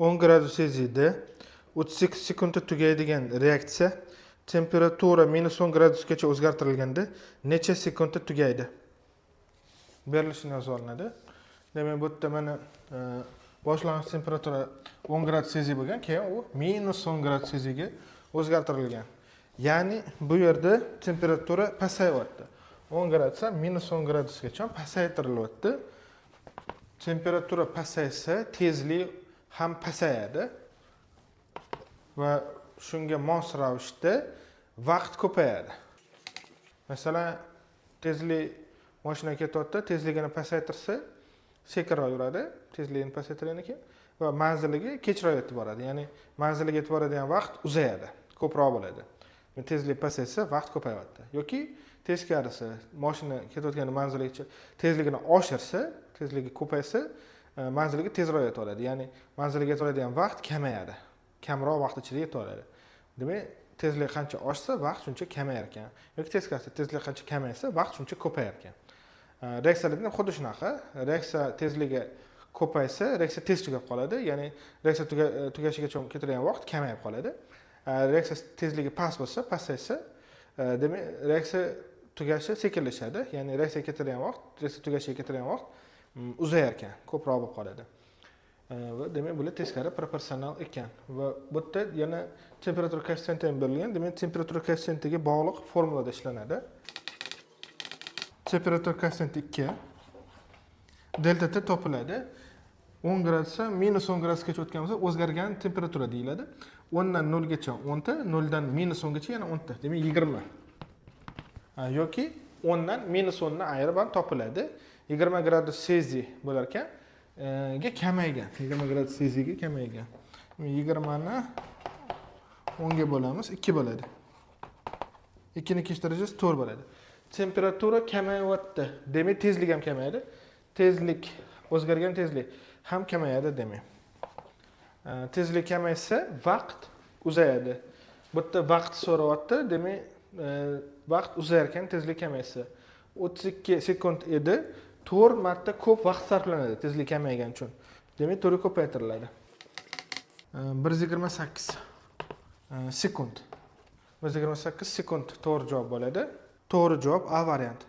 10 gradus Selziyda 38 sekundda tugaydigan reaksiya temperatura minus 10 gradusgacha o'zgartirilganda necha sekundda tugaydi? Berilishini yozib olinadi. Demak, bu yerda mana boshlang'ich temperatura 10 gradus Selziy bo'lgan, keyin u minus 10 gradus Selziyga o'zgartirilgan. Ya'ni bu yerda temperatura pasayyapti. 10 gradusdan minus 10 gradusgacha pasaytirilyapti. Temperatura pasaysa, tezlik ham pasayadi va shunga mos ravishda vaqt ko'payadi. Masalan, tezlik, mashina ketyapti, tezligini pasaytirsa, sekinroq yuradi, tezligini pasaytirgandan keyin va manziliga kechroq yetib boradi. Ya'ni manziliga yetib boradigan vaqt uzayadi, ko'proq bo'ladi. Tezlik pasaysa, vaqt ko'payyapti. Yoki teskarisi, mashina ketayotganda manziligacha tezligini oshirsa, tezligi ko'paysa, manziliga tezroq yetib oladi. Ya'ni manziliga yetib oladigan vaqt kamayadi, kamroq vaqt ichida yetib oladi. Demak, tezlik qancha oshsa, vaqt shuncha kamayar ekan. Yoki teskarisi, tezlik qancha kamaysa, vaqt shuncha ko'payar ekan. Reaksiyalarda ham xuddi shunaqa. Reaksiya tezligi ko'paysa, reaksiya tez tugab qoladi. Ya'ni reaksiya tugashigacha ketadigan vaqt kamayib qoladi. Reaksiya tezligi past bo'lsa, pasaysa, demak, reaksiya tugashi sekinlashadi. Ya'ni reaksiya ketadigan vaqt, reaksiya tugashiga ketadigan vaqt uzayar ekan, ko'proq bo'lib qoladi. Va demak, bular teskari proporsional ekan. Va bu yerda yana temperatura koeffitsiyenti ham berilgan. Demak, temperatura koeffitsiyentiga bog'liq formulada ishlanadi. Temperatura koeffitsiyenti 2 delta T topiladi. 10 gradusdan minus 10 gradusgacha o'tgan bo'lsa, o'zgargan temperatura deyiladi. 10 dan 0 gacha 10 ta, 0 dan minus 10 gacha yana 10 ta, demak, 20. Yoki 10 dan minus 10 ni ayirib ham topiladi. 20 gradus Selziy bo'lar ekan, ga kamaygan. 20 gradus Selziyga kamaygan. 20 ni 10 ga bo'lamiz, 2 bo'ladi. 2 ni ikkinchi darajasi 4 bo'ladi. Temperatura kamayyapti. Demak, tezlik ham kamayadi. Tezlik, o'zgargan tezlik ham kamayadi demak. Tezlik kamaysa, vaqt uzayadi. Bu yerda vaqt so'rayapti, demak, vaqt uzayar ekan tezlik kamaysa. 32 sekund edi, 4 marta ko'p vaqt sarflanadi tezlik kamaygani uchun. Demak, 4 ko'paytiriladi. 128 sekund. 128 sekund to'g'ri javob bo'ladi. To'g'ri javob A varianti.